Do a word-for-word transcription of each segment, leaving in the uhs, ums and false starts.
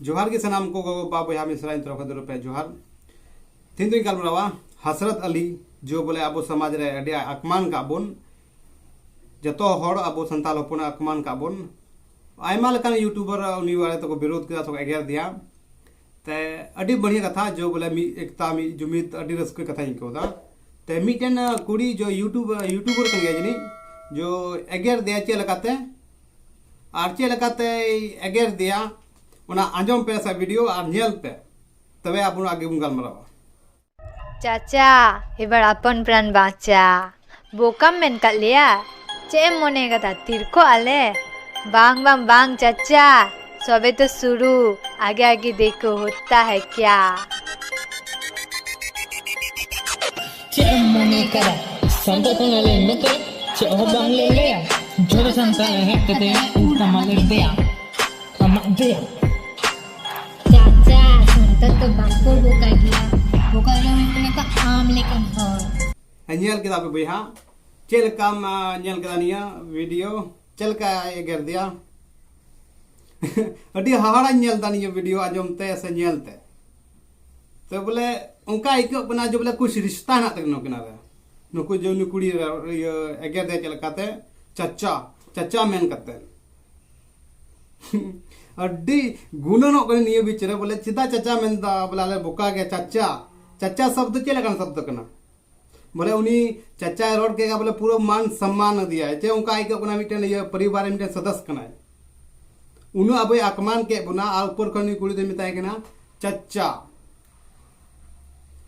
ᱡᱚᱦᱟᱨ ᱜᱮ ᱥᱟᱱᱟᱢ ᱠᱚ ᱜᱚᱜᱚ ᱵᱟᱵᱟ ᱵᱚᱭᱦᱟ ᱢᱤᱥᱨᱟ, ᱤᱧ ᱛᱚᱨᱚᱯ ᱠᱷᱚᱱ ᱫᱚ ᱨᱩᱯᱮ ᱡᱚᱦᱟᱨ᱾ ᱛᱮᱦᱮᱧ ᱫᱚᱧ ᱜᱟᱞᱢᱟᱨᱟᱣᱟ ᱦᱟᱥᱨᱟᱛ ᱟᱞᱤ, ᱡᱚ ᱵᱚᱞᱮ ᱟᱵᱚ ᱥᱚᱢᱟᱡᱽ ᱨᱮ ᱟᱹᱰᱤ ᱟᱠᱢᱟᱱ ᱠᱟᱜ ᱵᱚᱱ, ᱡᱚᱛᱚ ᱦᱚᱲ ᱟᱵᱚ ᱥᱟᱱᱛᱟᱲ ᱦᱚᱯᱚᱱ ᱟᱠᱢᱟᱱ ᱠᱟᱜ ᱵᱚᱱ᱾ ᱟᱭᱢᱟ ᱞᱮᱠᱟᱱ YouTuber ᱩᱱᱤ ᱵᱟᱨᱮ ᱛᱮᱠᱚ ᱵᱤᱨᱳᱫ ᱠᱮᱫᱟ ᱥᱮᱠᱚ ᱮᱜᱮᱨ ᱫᱮᱭᱟ᱾ ᱛᱮ ᱟᱹᱰᱤ ᱵᱟᱹᱲᱤᱭᱟᱹ ᱠᱟᱛᱷᱟ, ᱡᱚ ᱵᱚᱞᱮ ᱢᱤᱫ ᱮᱠᱛᱟ, ᱢᱤᱫ ᱡᱩᱢᱤᱫ, ᱟᱹᱰᱤ ᱨᱟᱹᱥᱠᱟᱹ ᱠᱟᱛᱷᱟᱧ ᱟᱹᱭᱠᱟᱹᱣ ᱫᱟ᱾ ᱛᱮ ᱢᱤᱫᱴᱮᱱ ᱠᱩᱲᱤ ᱡᱚ YouTube, YouTuber ᱠᱟᱱ ᱜᱮᱭᱟ ᱡᱟᱹᱱᱤᱡ, ᱡᱚ ᱮᱜᱮᱨ ᱫᱮᱭᱟ ᱪᱮᱫ ᱞᱮᱠᱟᱛᱮ ᱟᱨ ᱪᱮᱫ ᱞᱮᱠᱟᱛᱮᱭ ᱮᱜᱮᱨ ᱫᱮᱭᱟ, ᱚᱱᱟ ᱟᱸᱡᱚᱢ ᱯᱮ ᱥᱮ video ᱟᱨ ᱧᱮᱞ ᱯᱮ, ᱛᱚᱵᱮ ᱟᱵᱚ ᱟᱜᱮ ᱵᱚᱱ ᱜᱟᱞᱢᱟᱨᱟᱣᱟ᱾ ᱪᱟᱪᱟ, ᱮᱵᱟᱨ ᱟᱯᱚᱱ ᱯᱨᱟᱱ ᱵᱟᱸᱪᱟ, ᱵᱚᱠᱟᱢ ᱢᱮᱱ ᱠᱟᱫ ᱞᱮᱭᱟ? ᱪᱮᱫ ᱮᱢ ᱢᱚᱱᱮ ᱠᱟᱫᱟ, ᱛᱤᱨᱠᱚ ᱟᱞᱮ? ᱵᱟᱝ ᱵᱟᱝ ᱵᱟᱝ ᱪᱟᱪᱟ, ᱥᱚᱵᱮ ᱛᱚ ᱥᱩᱨᱩ, ᱟᱜᱮ ᱟᱜᱮ ᱫᱮᱠᱷᱳ ᱦᱳᱛᱟ ᱦᱟᱭ ᱠᱭᱟ᱾ ᱪᱮᱫ ᱮᱢ ᱢᱚᱱᱮ ᱠᱟᱫᱟ? ᱥᱟᱱᱛᱟᱲ ᱠᱟᱱᱟᱞᱮ ᱱᱚᱛᱮ, ᱪᱮᱫ ᱦᱚᱸ ᱵᱟᱝᱞᱮ ᱞᱟᱹᱭᱟ᱾ ᱡᱷᱚᱛᱚ ᱥᱟᱱᱛᱟᱲ ᱦᱮᱡ ᱠᱟᱛᱮ ᱩᱞᱴᱟ ᱢᱟᱞᱮ ᱫᱮᱭᱟ, ᱟᱢᱟᱜ ᱫᱮᱭᱟ᱾ ᱪᱟᱪᱟ, ᱥᱟᱱᱛᱟᱲ ᱫᱚ ᱵᱟᱠᱚ ᱵᱚᱠᱟ ᱜᱮᱭᱟ, ᱵᱚᱠᱟ ᱫᱚ ᱦᱩᱭᱩᱜ ᱠᱟᱱᱟ ᱠᱚ ᱟᱢ ᱞᱮᱠᱟᱱ ᱦᱚᱲ᱾ ᱧᱮᱞ ᱠᱮᱫᱟ ᱯᱮ ᱵᱚᱭᱦᱟ, ᱪᱮᱫ ᱞᱮᱠᱟᱢ, ᱟ, ᱧᱮᱞ ᱠᱮᱫᱟ ᱱᱤᱭᱟᱹ video, ᱪᱮᱫ ᱞᱮᱠᱟᱭ ᱮᱜᱮᱨ ᱫᱮᱭᱟ? ᱟᱹᱰᱤ ᱦᱟᱦᱟᱲᱟᱧ ᱧᱮᱞ ᱫᱟ ᱱᱤᱭᱟᱹ video ᱟᱸᱡᱚᱢ ᱛᱮ ᱥᱮ ᱧᱮᱞ ᱛᱮ᱾ ᱛᱚ ᱵᱚᱞᱮ ᱚᱱᱠᱟ ᱟᱹᱭᱠᱟᱹᱜ ᱠᱟᱱᱟ ᱡᱮ ᱵᱚᱞᱮ ᱠᱩᱪ ᱨᱤᱥᱛᱟ ᱦᱮᱱᱟᱜ ᱛᱟᱹᱠᱤᱱᱟ ᱱᱩᱠᱤᱱᱟᱜ ᱨᱮ᱾ ᱱᱩᱠᱩ ᱡᱮ ᱩᱱᱤ ᱠᱩᱲᱤ ᱨᱮ-, ᱤᱭᱟᱹ, ᱮᱜᱮᱨ ᱫᱮᱭᱟ ᱪᱮᱫ ᱞᱮᱠᱟᱛᱮ, ᱪᱟᱪᱟ, ᱪᱟᱪᱟ ᱢᱮᱱ ᱠᱟᱛᱮ᱾ ᱟᱹᱰᱤ ᱜᱩᱱᱟᱹᱱᱚᱜ ᱠᱟᱱᱟ ᱱᱤᱭᱟᱹ ᱵᱤᱪ ᱨᱮ, ᱵᱚᱞᱮ ᱪᱮᱫᱟᱜ ᱪᱟᱪᱟ ᱢᱮᱱᱫᱟ, ᱵᱚᱞᱮ ᱟᱞᱮ ᱵᱚᱠᱟ ᱜᱮ ᱪᱟᱪᱟ᱾ ᱪᱟᱪᱟ ᱥᱚᱵᱫᱚ ᱪᱮᱫ ᱞᱮᱠᱟᱱ ᱥᱚᱵᱫᱚ ᱠᱟᱱᱟ? ᱵᱚᱞᱮ ᱩᱱᱤ ᱪᱟᱪᱟᱭ ᱨᱚᱲ ᱠᱮᱫᱟ, ᱵᱚᱞᱮ ᱯᱩᱨᱟᱹ ᱢᱟᱱ ᱥᱚᱢᱢᱟᱱ ᱟᱫᱮᱭᱟᱭ, ᱪᱮ ᱚᱱᱠᱟ ᱟᱹᱭᱠᱟᱹᱜ ᱠᱟᱱᱟ ᱢᱤᱫᱴᱮᱱ ᱤᱭᱟᱹ ᱯᱚᱨᱤᱵᱟᱨ ᱨᱮ ᱢᱤᱫᱴᱮᱱ ᱥᱚᱫᱚᱥ ᱠᱟᱱᱟᱭ᱾ ᱩᱱᱟᱹᱜ ᱟᱵᱚᱭ ᱟᱠᱢᱟᱱ ᱠᱮᱫ ᱵᱚᱱᱟ ᱟᱨ ᱩᱯᱚᱨ ᱠᱷᱚᱱ ᱩᱱᱤ ᱠᱩᱲᱤ ᱫᱚᱭ ᱢᱮᱛᱟᱭ ᱠᱟᱱᱟ ᱪᱟᱪᱟ᱾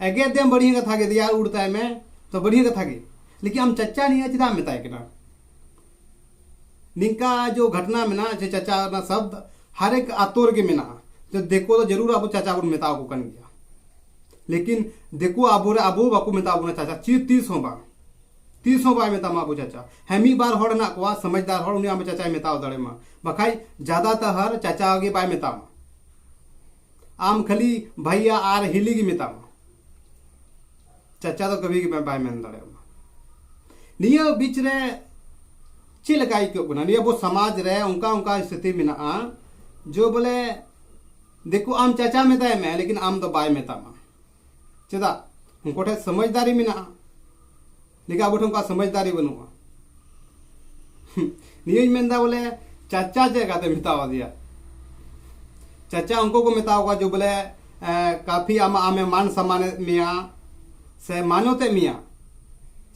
ᱮᱜᱮᱨ ᱫᱮᱢ ᱵᱟᱹᱲᱤᱡ ᱠᱟᱛᱷᱟ ᱜᱮ ᱫᱮᱭᱟ ᱩᱲᱛᱟᱭ ᱢᱮ, ᱛᱚ ᱵᱟᱹᱲᱤᱡ ᱠᱟᱛᱷᱟ ᱜᱮ, ᱞᱮᱠᱤᱱ ᱟᱢ ᱪᱟᱪᱟ ᱱᱤᱭᱟᱹ ᱪᱮᱫᱟᱜ ᱮᱢ ᱢᱮᱛᱟᱭ ᱠᱟᱱᱟ? ᱱᱤᱝᱠᱟ ᱡᱚ ᱜᱷᱟᱴᱱᱟ ᱢᱮᱱᱟᱜᱼᱟ ᱡᱮ ᱪᱟᱪᱟ ᱨᱮᱱᱟᱜ ᱥᱚᱵᱫ ᱦᱟᱨ ᱮᱠ ᱟᱛᱳ ᱨᱮᱜᱮ ᱢᱮᱱᱟᱜᱼᱟ᱾ ᱛᱚ ᱫᱤᱠᱩ ᱫᱚ ᱡᱟᱹᱨᱩᱲ ᱟᱵᱚ ᱪᱟᱪᱟ ᱵᱚᱱ ᱢᱮᱛᱟ ᱟᱠᱚ ᱠᱟᱱ ᱜᱮᱭᱟ, ᱞᱮᱠᱤᱱ ᱫᱤᱠᱩ ᱟᱵᱚ ᱨᱮ, ᱟᱵᱚ ᱵᱟᱠᱚ ᱢᱮᱛᱟ ᱵᱚᱱᱟ ᱪᱟᱪᱟ, ᱪᱮᱫ ᱛᱤᱥ ᱦᱚᱸ ᱵᱟᱝ, ᱛᱤᱥ ᱦᱚᱸ ᱵᱟᱭ ᱢᱮᱛᱟᱢᱟ ᱟᱵᱚ ᱪᱟᱪᱟ᱾ ᱦᱮᱸ, ᱢᱤᱫ ᱵᱟᱨ ᱦᱚᱲ ᱦᱮᱱᱟᱜ ᱠᱚᱣᱟ ᱥᱚᱢᱟᱡᱽᱫᱟᱨ ᱦᱚᱲ, ᱩᱱᱤ ᱟᱢ ᱪᱟᱪᱟᱭ ᱢᱮᱛᱟᱣ ᱫᱟᱲᱮᱭᱟᱢᱟ, ᱵᱟᱠᱷᱟᱡ ᱡᱟᱫᱟ ᱛᱟᱦᱟᱨ ᱪᱟᱪᱟ ᱜᱮ ᱵᱟᱭ ᱢᱮᱛᱟᱢᱟ᱾ ᱟᱢ ᱠᱷᱟᱹᱞᱤ ᱵᱷᱟᱭᱭᱟ ᱟᱨ ᱦᱤᱞᱤ ᱜᱮ ᱢᱮᱛᱟᱢᱟ, ᱪᱟᱪᱟ ᱫᱚ ᱠᱟᱹᱵᱷᱤ ᱜᱮ ᱵᱟᱭ ᱢᱮᱱ ᱫᱟᱲᱮᱭᱟᱢᱟ᱾ ᱱᱤᱭᱟᱹ ᱵᱤᱪ ᱨᱮ ᱪᱮᱫ ᱞᱮᱠᱟ ᱟᱹᱭᱠᱟᱹᱜ ᱠᱟᱱᱟ? ᱱᱤᱭᱟᱹ ᱟᱵᱚ ᱥᱚᱢᱟᱡᱽ ᱨᱮ ᱚᱱᱠᱟ ᱚᱱᱠᱟ ᱥᱛᱷᱤᱛᱤ ᱢᱮᱱᱟᱜᱼᱟ, ᱡᱚ ᱵᱚᱞᱮ ᱫᱤᱠᱩ ᱟᱢ ᱪᱟᱪᱟ ᱢᱮᱛᱟᱭ ᱢᱮ, ᱞᱮᱠᱤᱱ ᱟᱢ ᱫᱚ ᱵᱟᱭ ᱢᱮᱛᱟᱢᱟ᱾ ᱪᱮᱫᱟᱜ? ᱩᱱᱠᱩ ᱴᱷᱮᱱ ᱥᱚᱢᱚᱡᱽᱫᱟᱨᱤ ᱢᱮᱱᱟᱜᱼᱟ, ᱞᱮᱠᱤᱱ ᱟᱵᱚ ᱴᱷᱮᱱ ᱚᱱᱠᱟ ᱥᱚᱢᱚᱡᱽᱫᱟᱨᱤ ᱵᱟᱹᱱᱩᱜᱼᱟ᱾ ᱱᱤᱭᱟᱹᱧ ᱢᱮᱱᱫᱟ ᱵᱚᱞᱮ, ᱪᱟᱪᱟ ᱪᱮᱫ ᱠᱟᱛᱮ ᱢᱮᱛᱟᱣ ᱟᱫᱮᱭᱟ? ᱪᱟᱪᱟ ᱩᱱᱠᱩ ᱠᱚ ᱢᱮᱛᱟᱣ ᱠᱚᱣᱟ ᱡᱮ ᱵᱚᱞᱮ, ᱮ, ᱠᱟᱯᱷᱤ ᱟᱢᱟᱜ ᱟᱢᱮ ᱢᱟᱱ ᱥᱚᱢᱢᱟᱱᱮᱫ ᱢᱮᱭᱟ ᱥᱮ ᱢᱟᱱᱚᱛᱮᱫ ᱢᱮᱭᱟ,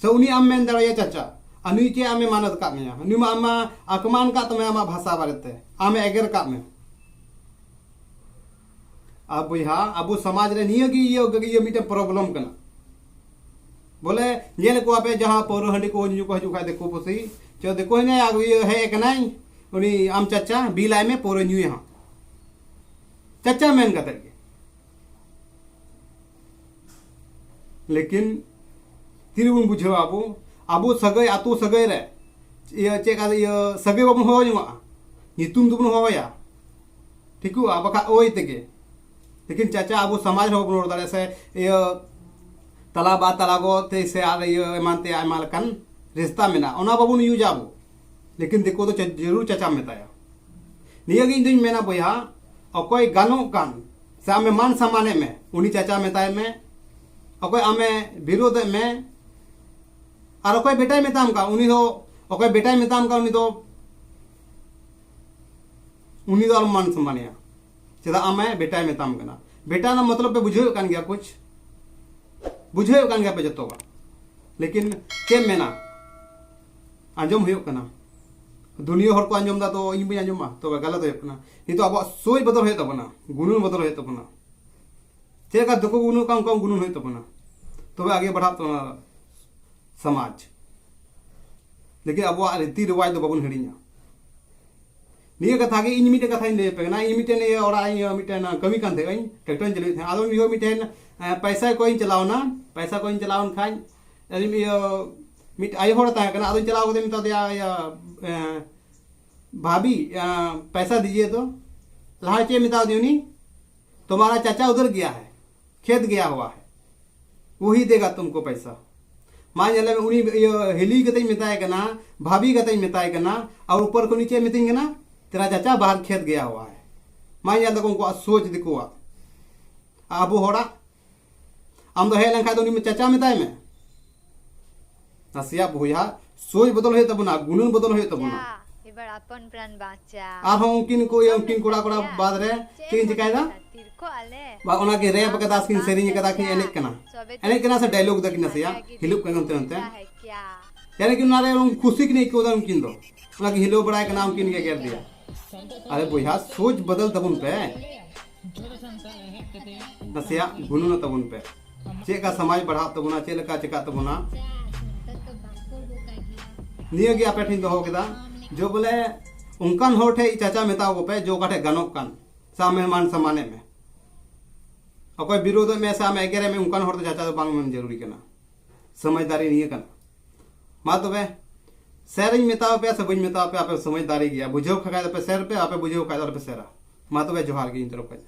ᱥᱮ ᱩᱱᱤ ᱟᱢ ᱢᱮᱱ ᱫᱟᱲᱮᱭᱟᱭᱟ ᱪᱟᱪᱟ, ᱟᱨ ᱱᱩᱭ ᱪᱮᱫ ᱟᱢᱮ ᱢᱟᱱᱚᱛ ᱠᱟᱫ ᱢᱮᱭᱟ? ᱱᱩᱭ ᱢᱟ ᱟᱢ ᱢᱟ ᱟᱠᱢᱟᱱ ᱠᱟᱫ ᱛᱟᱢᱟᱭ ᱟᱢᱟᱜ ᱵᱷᱟᱥᱟ ᱵᱟᱨᱮᱛᱮ, ᱟᱢᱮ ᱮᱜᱮᱨ ᱠᱟᱫ ᱢᱮ᱾ ᱟᱨ ᱵᱚᱭᱦᱟ, ᱟᱵᱚ ᱥᱚᱢᱟᱡᱽ ᱨᱮ ᱱᱤᱭᱟᱹ ᱜᱮ ᱤᱭᱟᱹ, ᱤᱭᱟᱹ ᱢᱤᱫᱴᱮᱱ ᱯᱨᱚᱵᱞᱮᱢ ᱠᱟᱱᱟ᱾ ᱵᱚᱞᱮ, ᱧᱮᱞ ᱠᱚᱣᱟ ᱯᱮ, ᱡᱟᱦᱟᱸ ᱯᱟᱹᱣᱨᱟᱹ ᱦᱟᱺᱰᱤ ᱠᱚ ᱧᱩ ᱠᱚ ᱦᱤᱡᱩᱜ ᱠᱷᱟᱡ ᱫᱤᱠᱩ ᱯᱩᱥᱤ, ᱪᱚ ᱫᱤᱠᱩ ᱦᱮᱱᱟᱭᱟ, ᱤᱭᱟᱹ ᱦᱮᱡ ᱟᱠᱟᱱᱟᱭ, ᱩᱱᱤ ᱟᱢ ᱪᱟᱪᱟ, ᱵᱤᱞ ᱟᱭ ᱢᱮ, ᱯᱟᱹᱣᱨᱟᱹ ᱧᱩᱭᱟ ᱦᱟᱸᱜ᱾ ᱪᱟᱪᱟ ᱢᱮᱱ ᱠᱟᱛᱮᱫ ᱜᱮ᱾ ᱞᱮᱠᱤᱱ ᱛᱤᱨᱮᱵᱚᱱ ᱵᱩᱡᱷᱟᱹᱣᱟ ᱟᱵᱚ, ᱟᱵᱚ ᱥᱟᱹᱜᱟᱹᱭ, ᱟᱹᱛᱩ ᱥᱟᱹᱜᱟᱹᱭ ᱨᱮ ᱤᱭᱟᱹ ᱪᱮᱫ ᱠᱟ ᱤᱭᱟᱹ ᱥᱟᱹᱜᱟᱹᱭ ᱵᱟᱵᱚᱱ ᱦᱚᱦᱚ ᱡᱚᱝᱟᱜᱼᱟ, ᱧᱩᱛᱩᱢ ᱫᱚᱵᱚᱱ ᱦᱚᱦᱚᱭᱟ, ᱴᱷᱤᱠᱚᱜᱼᱟ, ᱵᱟᱠᱷᱟᱡ ᱳᱭ ᱛᱮᱜᱮ᱾ ᱞᱮᱠᱤᱱ ᱪᱟᱪᱟ ᱟᱵᱚ ᱥᱚᱢᱟᱡᱽ ᱨᱮᱦᱚᱸ ᱵᱚᱱ ᱨᱚᱲ ᱫᱟᱲᱮᱭᱟᱜᱼᱟ ᱥᱮ ᱤᱭᱟᱹ ᱛᱟᱞᱟ ᱵᱟ ᱛᱟᱞᱟ ᱜᱚ ᱛᱮ ᱥᱮ ᱟᱨ ᱤᱭᱟᱹ ᱮᱢᱟᱱ ᱛᱮᱭᱟᱜ ᱟᱭᱢᱟ ᱞᱮᱠᱟᱱ ᱨᱤᱥᱛᱟ ᱢᱮᱱᱟᱜᱼᱟ, ᱚᱱᱟ ᱵᱟᱵᱚᱱ ᱤᱭᱩᱡᱟ ᱟᱵᱚ, ᱞᱮᱠᱤᱱ ᱫᱤᱠᱩ ᱫᱚ ᱪᱟ-, ᱡᱟᱹᱨᱩᱲ ᱪᱟᱪᱟᱢ ᱢᱮᱛᱟᱭᱟ᱾ ᱱᱤᱭᱟᱹ ᱜᱮ ᱤᱧ ᱫᱩᱧ ᱢᱮᱱᱟ ᱵᱚᱭᱦᱟ, ᱚᱠᱚᱭ ᱜᱟᱱᱚᱜ ᱠᱟᱱ ᱥᱮ ᱟᱢᱮ ᱢᱟᱱ ᱥᱚᱢᱢᱟᱱᱮᱫ ᱢᱮ, ᱩᱱᱤ ᱪᱟᱪᱟ ᱢᱮᱛᱟᱭ ᱢᱮ᱾ ᱚᱠᱚᱭ ᱟᱢᱮ ᱵᱤᱨᱳᱫᱮᱫ ᱢᱮ, ᱟᱨ ᱚᱠᱚᱭ ᱵᱮᱴᱟᱭ ᱢᱮᱛᱟᱢ ᱠᱟᱱ, ᱩᱱᱤ ᱫᱚ, ᱚᱠᱚᱭ ᱵᱮᱴᱟᱭ ᱢᱮᱛᱟᱢ ᱠᱟᱱ, ᱩᱱᱤ ᱫᱚ, ᱩᱱᱤ ᱫᱚ ᱟᱞᱚᱢ ᱢᱟᱱ ᱥᱚᱢᱢᱟᱱᱮᱭᱟ᱾ ᱪᱮᱫᱟᱜ ᱟᱢᱮ ᱵᱮᱴᱟᱭ ᱢᱮᱛᱟᱢ ᱠᱟᱱᱟ? ᱵᱮᱴᱟ ᱨᱮᱱᱟᱜ ᱢᱚᱛᱞᱚᱵ ᱯᱮ ᱵᱩᱡᱷᱟᱹᱣᱮᱫ ᱠᱟᱱ ᱜᱮᱭᱟ ᱠᱩᱪ? ᱵᱩᱡᱷᱟᱹᱣᱮᱫ ᱠᱟᱱ ᱜᱮᱭᱟ ᱯᱮ ᱡᱚᱛᱚ ᱦᱚᱲ᱾ ᱞᱮᱠᱤᱱ ᱪᱮᱫ ᱢᱮᱱᱟ? ᱟᱸᱡᱚᱢ ᱦᱩᱭᱩᱜ ᱠᱟᱱᱟ᱾ ᱫᱩᱱᱤᱭᱟᱹ ᱦᱚᱲ ᱠᱚ ᱟᱸᱡᱚᱢ ᱫᱟ, ᱛᱚ ᱤᱧ ᱵᱟᱹᱧ ᱟᱸᱡᱚᱢᱟ, ᱛᱚᱵᱮ ᱜᱟᱞᱟᱛ ᱦᱩᱭᱩᱜ ᱠᱟᱱᱟ᱾ ᱱᱤᱛᱚᱜ ᱟᱵᱚᱣᱟᱜ ᱥᱳᱪ ᱵᱚᱫᱚᱞ ᱦᱩᱭᱩᱜ ᱛᱟᱵᱚᱱᱟ, ᱜᱩᱱᱟᱹᱱ ᱵᱚᱫᱚᱞ ᱦᱩᱭᱩᱜ ᱛᱟᱵᱚᱱᱟ᱾ ᱪᱮᱫ ᱞᱮᱠᱟ ᱫᱤᱠᱩ ᱠᱚ ᱜᱩᱱᱟᱹᱱᱚᱜ ᱠᱟᱱ, ᱚᱱᱠᱟ ᱵᱚᱱ ᱜᱩᱱᱟᱹᱱ ᱦᱩᱭᱩᱜ ᱛᱟᱵᱚᱱᱟ, ᱛᱚᱵᱮ ᱟᱜᱮ ᱵᱟᱲᱦᱟᱜ ᱛᱟᱵᱚᱱᱟ ᱥᱚᱢᱟᱡᱽ᱾ ᱞᱮᱠᱤᱱ ᱟᱵᱚᱣᱟᱜ ᱨᱤᱛᱤ ᱨᱮᱣᱟᱡᱽ ᱫᱚ ᱵᱟᱵᱚᱱ ᱦᱤᱲᱤᱧᱟ᱾ ᱱᱤᱭᱟᱹ ᱠᱟᱛᱷᱟ ᱜᱮ ᱤᱧ ᱢᱤᱫᱴᱮᱱ ᱠᱟᱛᱷᱟᱧ ᱞᱟᱹᱭ ᱟᱯᱮ ᱠᱟᱱᱟ᱾ ᱤᱧ ᱢᱤᱫᱴᱮᱱ ᱤᱭᱟᱹ ᱚᱲᱟᱜ ᱤᱧ ᱤᱭᱟᱹ ᱢᱤᱫᱴᱮᱱ ᱠᱟᱹᱢᱤ ᱠᱟᱱ ᱛᱟᱦᱮᱸᱜ, ᱤᱧ ᱴᱨᱟᱠᱴᱚᱨ ᱤᱧ ᱪᱟᱹᱞᱩᱭᱮᱫ ᱛᱟᱦᱮᱸᱫ᱾ ᱟᱫᱚ ᱩᱱ ᱡᱚᱠᱷᱚᱡ ᱢᱤᱫᱴᱮᱱ, ᱮ, ᱯᱚᱭᱥᱟ ᱠᱚᱭᱤᱧ ᱪᱟᱞᱟᱣᱱᱟ᱾ ᱯᱚᱭᱥᱟ ᱠᱚᱭᱤᱧ ᱪᱟᱞᱟᱣᱮᱱ ᱠᱷᱟᱡ, ᱟᱫᱚ ᱤᱭᱟᱹ ᱢᱤᱫ ᱟᱭᱳ ᱦᱚᱲ ᱛᱟᱦᱮᱸ ᱠᱟᱱᱟ, ᱟᱫᱚᱧ ᱪᱟᱞᱟᱣ ᱠᱟᱛᱮ ᱢᱮᱛᱟ ᱫᱮᱭᱟ, ᱤᱭᱟᱹ, ᱮ, "ᱵᱷᱟᱵᱤ, ᱮ, ᱯᱚᱭᱥᱟ ᱫᱤᱡᱤᱭᱮ ᱛᱚ।" ᱞᱟᱦᱟ ᱪᱮᱫ ᱢᱮᱛᱟ ᱫᱤᱭᱟ ᱩᱱᱤ, "ᱛᱩᱢᱦᱟᱨᱟ ᱪᱟᱪᱟ ᱩᱫᱷᱟᱨ ᱜᱮᱭᱟ ᱦᱟᱭ, ᱠᱷᱮᱛ ᱜᱮᱭᱟ ᱦᱩᱣᱟ ᱦᱟᱭ, ᱣᱚᱦᱤ ᱫᱮᱜᱟ ᱛᱩᱢᱠᱳ ᱯᱚᱭᱥᱟ।" ᱢᱟ ᱧᱮᱞ ᱢᱮ, ᱩᱱᱤ ᱤᱭᱟᱹ ᱦᱤᱞᱤ ᱠᱟᱛᱮᱧ ᱢᱮᱛᱟᱭ ᱠᱟᱱᱟ, ᱵᱷᱟᱵᱤ ᱠᱟᱛᱮᱧ ᱢᱮᱛᱟᱭ ᱠᱟᱱᱟ, ᱟᱨ ᱩᱯᱚᱨ ᱠᱷᱚᱱ ᱩᱱᱤ ᱪᱮᱫ ᱢᱤᱛᱟᱹᱧ ᱠᱟᱱᱟ, "ᱛᱮᱨᱟ ᱪᱟᱪᱟ ᱵᱟᱦᱟᱨ ᱠᱷᱮᱛ ᱜᱮᱭᱟ ᱦᱩᱣᱟ ᱦᱟᱭ, ᱢᱟ ᱧᱮᱞ ᱫᱟᱠᱚ ᱩᱱᱠᱩᱣᱟᱜ ᱥᱳᱪ ᱫᱤᱠᱩᱣᱟᱜ᱾ ᱟᱵᱚ ᱦᱚᱲᱟᱜ, ᱟᱢ ᱫᱚ ᱦᱮᱡ ᱞᱮᱱᱠᱷᱟᱱ ᱫᱚ ᱩᱱᱤ ᱪᱟᱪᱟ ᱢᱮᱛᱟᱭ ᱢᱮ᱾ ᱱᱟᱥᱮᱭᱟᱜ ᱵᱚᱭᱦᱟ, ᱥᱳᱪ ᱵᱚᱫᱚᱞ ᱦᱩᱭᱩᱜ ᱛᱟᱵᱚᱱᱟ, ᱜᱩᱱᱟᱹᱱ ᱵᱚᱫᱚᱞ ᱦᱩᱭᱩᱜ ᱛᱟᱵᱚᱱᱟ᱾ ᱮᱵᱟᱨ ᱟᱯᱚᱱ ᱯᱨᱟᱱ ᱵᱟᱸᱪᱟ᱾ ᱟᱨᱦᱚᱸ ᱩᱱᱠᱤᱱ ᱠᱚ, ᱤᱭᱟᱹ, ᱩᱱᱠᱤᱱ ᱠᱚᱲᱟ ᱠᱚᱲᱟ ᱵᱟᱫ ᱨᱮ ᱪᱮᱫ ᱤᱧ ᱪᱤᱠᱟᱭᱮᱫᱟ? ᱵᱟ, ᱚᱱᱟ ᱜᱮ ᱨᱮᱯ ᱠᱟᱫᱟ ᱥᱮᱠᱤᱱ, ᱥᱮᱨᱮᱧ ᱠᱟᱫᱟ ᱠᱤᱱ, ᱮᱱᱮᱡ ᱠᱟᱱᱟ᱾ ᱮᱱᱮᱡ ᱠᱟᱱᱟ ᱥᱮ ᱰᱟᱭᱞᱚᱜ ᱫᱟ ᱠᱤᱱ ᱱᱟᱥᱮᱭᱟᱜ, ᱦᱤᱞᱩᱜ ᱠᱟᱱᱟ ᱚᱱᱛᱮ ᱱᱚᱱᱛᱮ᱾ ᱭᱟᱱᱤ ᱠᱤ ᱚᱱᱟ ᱨᱮ ᱩᱱ ᱠᱩᱥᱤ ᱠᱤᱱ ᱟᱹᱭᱠᱟᱹᱣ ᱫᱟ ᱩᱱᱠᱤᱱ ᱫᱚ᱾ ᱚᱱᱟ ᱜᱮ ᱦᱤᱞᱟᱹᱣ ᱵᱟᱲᱟᱭ ᱠᱟᱱᱟ, ᱩᱱᱠᱤᱱ ᱜᱮ ᱮᱜᱮᱨ ᱫᱮᱭᱟ᱾ ᱟᱨᱮ ᱵᱚᱭᱦᱟ, ᱥᱳᱪ ᱵᱚᱫᱚᱞ ᱛᱟᱵᱚᱱ ᱯᱮ᱾ ᱱᱟᱥᱮᱭᱟᱜ ᱜᱩᱱᱟᱹᱱᱚᱜ ᱛᱟᱵᱚᱱ ᱯᱮ᱾ ᱪᱮᱫ ᱞᱮᱠᱟ ᱥᱚᱢᱟᱡᱽ ᱵᱟᱲᱦᱟᱜ ᱛᱟᱵᱚᱱᱟ, ᱪᱮᱫ ᱞᱮᱠᱟ ᱪᱮᱠᱟᱜ ᱛᱟᱵᱚᱱᱟ, ᱱᱤᱭᱟᱹ ᱜᱮ ᱟᱯᱮ ᱴᱷᱮᱱ ᱫᱚᱦᱚ ᱠᱮᱫᱟ᱾ ᱡᱮ ᱵᱚᱞᱮ ᱚᱱᱠᱟᱱ ᱦᱚᱲ ᱴᱷᱮᱡ ᱪᱟᱪᱟ ᱢᱮᱛᱟᱣ ᱠᱚᱯᱮ, ᱡᱮ ᱚᱠᱟ ᱴᱷᱮᱡ ᱜᱟᱱᱚᱜ ᱠᱟᱱ, ᱥᱮ ᱟᱢᱮ ᱢᱟᱱ ᱥᱚᱢᱢᱟᱱᱮᱫ ᱢᱮ᱾ ᱚᱠᱚᱭ ᱵᱤᱨᱳᱫᱮᱫ ᱢᱮ ᱥᱮ ᱟᱢᱮ ᱮᱜᱮᱨᱮᱫ ᱢᱮ, ᱚᱱᱠᱟᱱ ᱦᱚᱲ ᱫᱚ ᱪᱟᱪᱟ ᱫᱚ ᱵᱟᱝ ᱢᱮᱱ ᱡᱟᱹᱨᱩᱨᱤ ᱠᱟᱱᱟ᱾ ᱥᱚᱢᱟᱡᱽᱫᱟᱨᱤ ᱱᱤᱭᱟᱹ ᱠᱟᱱᱟ᱾ ᱢᱟ ᱛᱚᱵᱮ, ᱥᱮᱨ ᱤᱧ ᱢᱮᱛᱟᱣ ᱯᱮᱭᱟ ᱥᱮ ᱵᱟᱹᱧ ᱢᱮᱛᱟᱣ ᱯᱮᱭᱟ, ᱟᱯᱮ ᱥᱚᱢᱟᱡᱽᱫᱟᱨᱤ ᱜᱮᱭᱟ, ᱵᱩᱡᱷᱟᱹᱣ ᱠᱷᱟᱡ ᱫᱚᱯᱮ ᱥᱮᱨ ᱯᱮ, ᱟᱯᱮ ᱵᱩᱡᱷᱟᱹᱣ ᱠᱷᱟᱡ ᱫᱚ ᱟᱞᱚᱯᱮ ᱥᱮᱨᱟ᱾ ᱢᱟ ᱛᱚᱵᱮ, ᱡᱚᱦᱟᱨ ᱜᱮ ᱤᱧ ᱛᱚᱨᱚᱯ ᱠᱷᱚᱡ᱾